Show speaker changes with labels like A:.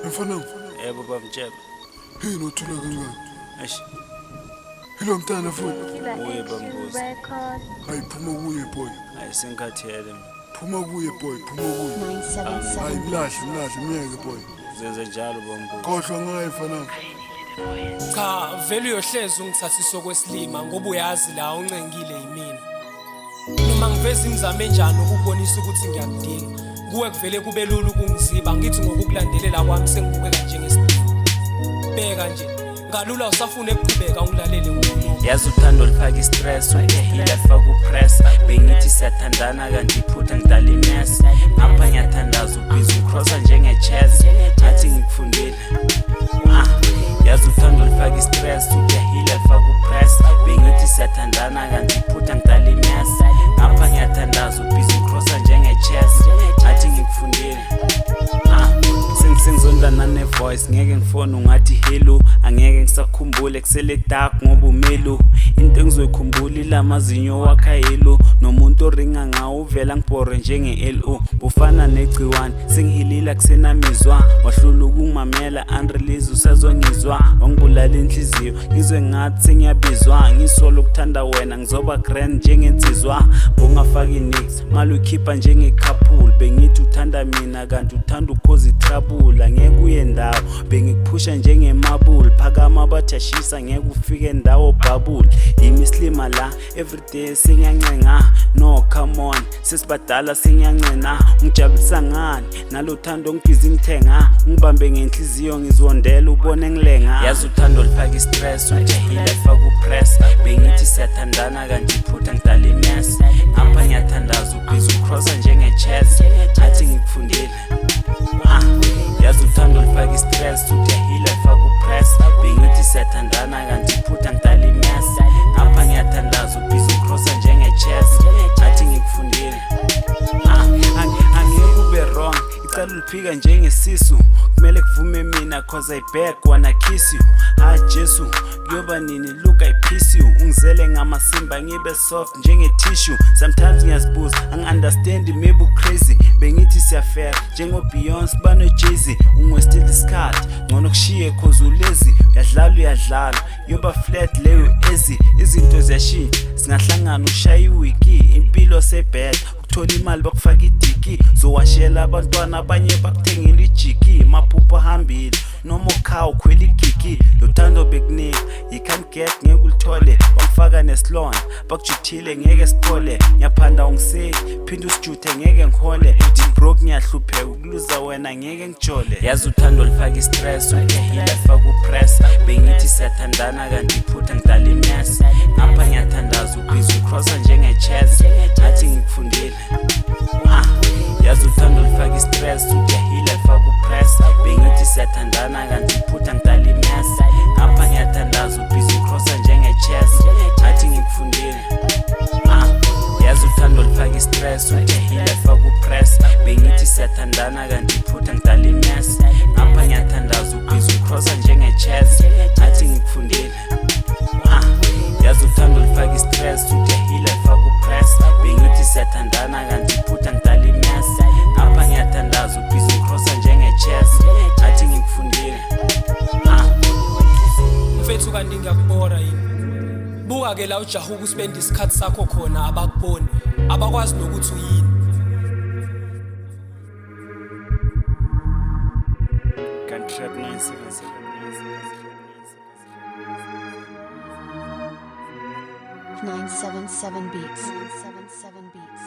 A: Mfana.
B: Yebo baba Mtsheba.
A: Hey, nothula kangaka.
B: Eish.
A: Yilo mntana futhi.
B: Uye bambuzi.
A: Hayi, phuma kuye, boy.
B: Hayi, sengikhathele mina.
A: Phuma kuye, boy, phuma kuye. Hayi, mlahle, mlahle, myeke, boy.
B: Zenze njalo, bambuzi.
A: Khohlwa ngaye, mfana.
C: Cha, vele uyohlezi ungithathisa okwesilima ngoba uyazi la uncengile yimina. Noma ngiveza imizamo enjani ukukubonisa ukuthi ngiyakudinga, kuwe kuvele kube lula ukungiziba, ngithi ngokukulandelela kwami sengibukeka njengesidingo. Bheka nje, ngalula usafuna ukuqhubeka ungilalele ngokulunga.
B: Yazi uthando lifaka i-stress, ujahile afaka u-press. Bengithi siyathandana kanti iphutha, ngidala i-mess. Ngapha ngiyathandaza, ubhizi ucrossa njenge-chess, ngathi ngikufundile. Ah, yazi uthando lifaka i-stress, ujahile afaka u-press. Bengithi siyathandana kanti iphutha, ngidala i-mess. Ngapha ngiyathandaza, ubhizi ucrossa njenge-chess, ngathi ngikufundile. Ah, sengizondla nane-voice, ngeke ngifone ungathi hello, angeke ngisakhumbule, kusele dark ngoba umelo. Into engizoyikhumbula ila mazinyo wakha yelo, nomuntu oringa ngawo uvela ngibhore njenge-lo, bufana negciwane, sengihilila kusenamizwa, wahlula ukungimamela unrelease, usazongizwa, wangibulala inhliziyo, ngizwe ngathi sengiyabizwa, ngisola ukuthanda wena, ngizoba grand njengensizwa, bongafaki nix, mali uyikhipha njenge-couple. Bengithi uthanda mina kanti uthanda ukhoza i-trouble, angeke uye ndawo, bengikuphusha njengemabule, phakama bathi yashisa, ngeke ufike ndawo bubble, yimi isilima la, everyday sengiyancenga, no, come on, sesibadala, sengiyancena, ungijabulisa ngani nalo thando, ngibhizi ngithenga, ungibambe ngenhliziyo, ngizondela ubone ngilenga. Yazi uthando lifaka i-stress, ujahile afaka u-press. Bengithi siyathandana kanti iphutha, ngidala i-mess. Ngapha ngiyathandaza, ubhizi ucrossa njenge-chess, ngathi ngikufundile. Ah, yazi uthando lifaka i-stress, ujahile afaka u-press. Bengithi siyathandana kanti iphutha, ngidala i-mess. Ngapha ngiyathandaza, ubhizi ucrossa njenge-chess, ngathi ngikufundile. Ah, angeke ube wrong, icala uliphika njengesisu, kumele kuvume mina, 'cause I beg wanna kiss you. Ah Jesu, kuyoba nini? Look, I piece you, ungizele ngamasimba, ngibe soft njenge-tissue. Sometimes ngiyazibuza, angi-understand, maybe crazy. Bengithi siyafera njengo-Beyonce bano-Jay-Z, ungi-wastile isikhathi, ngcono kushiye 'cause ulezi, uyadlala, uyadlala, yoba flat leyo ezi, izinto ziyashintsha, singahlangana ushaye iwiki, impilo sebheda, ukuthola imali bakufaka idiki, zowashela abantwana abanye, bakuthengela ijiki, maphupho ahambile noma ukhawu ukhwela igigi, lo thando bekunika you can't get, ngeke ulithole, wangifaka nesilonda, bakujuthile, ngeke siphole, ngiyaphanda, ungiseki, phinde usijuthe, ngeke ngihole, broke, ngiyahlupheka, ukuluza wena ngeke ngijole. Yazi uthando lifaka i-stress, ujahile afaka u-press. Bengithi siyathandana kanti iphutha, ngidala i-mess. Ngapha ngiyathandaza, ubhizi ucrossa njenge-chess, ngathi ngikufundile. Ah, yazi uthando lifaka i-stress, ujahile afaka u-press. Bengithi siyathandana kanti iphutha, ngidala i-mess. Ngapha ngiyathandaza, ubhizi ucrossa njenge-chess, ngathi ngikufundile. Ah, yazi uthando lifaka i-stress, ujahile afaka u-press. Bengithi siyathandana kanti iphutha, ngidala i-mess. Ngapha ngiyathandaza, ubhizi ucrossa njenge-chess, ngathi ngikufundile. Ah, yazi uthando lifaka i-stress, ujahile afaka u-press. Bengithi siyathandana kanti iphutha, ngidala i-mess. Ngapha ngiyathandaza, ubhizi ucrossa njenge-chess, ngathi ngikufundile. Ah.
C: Mfethu, kanti ngiyakubora yini? Buka ke la ujahuka uspend isikhathi sakho khona, abakuboni, abakwazi nokuthi uyini.
B: Gun Trap 977.
D: 977 beats. 977 beats.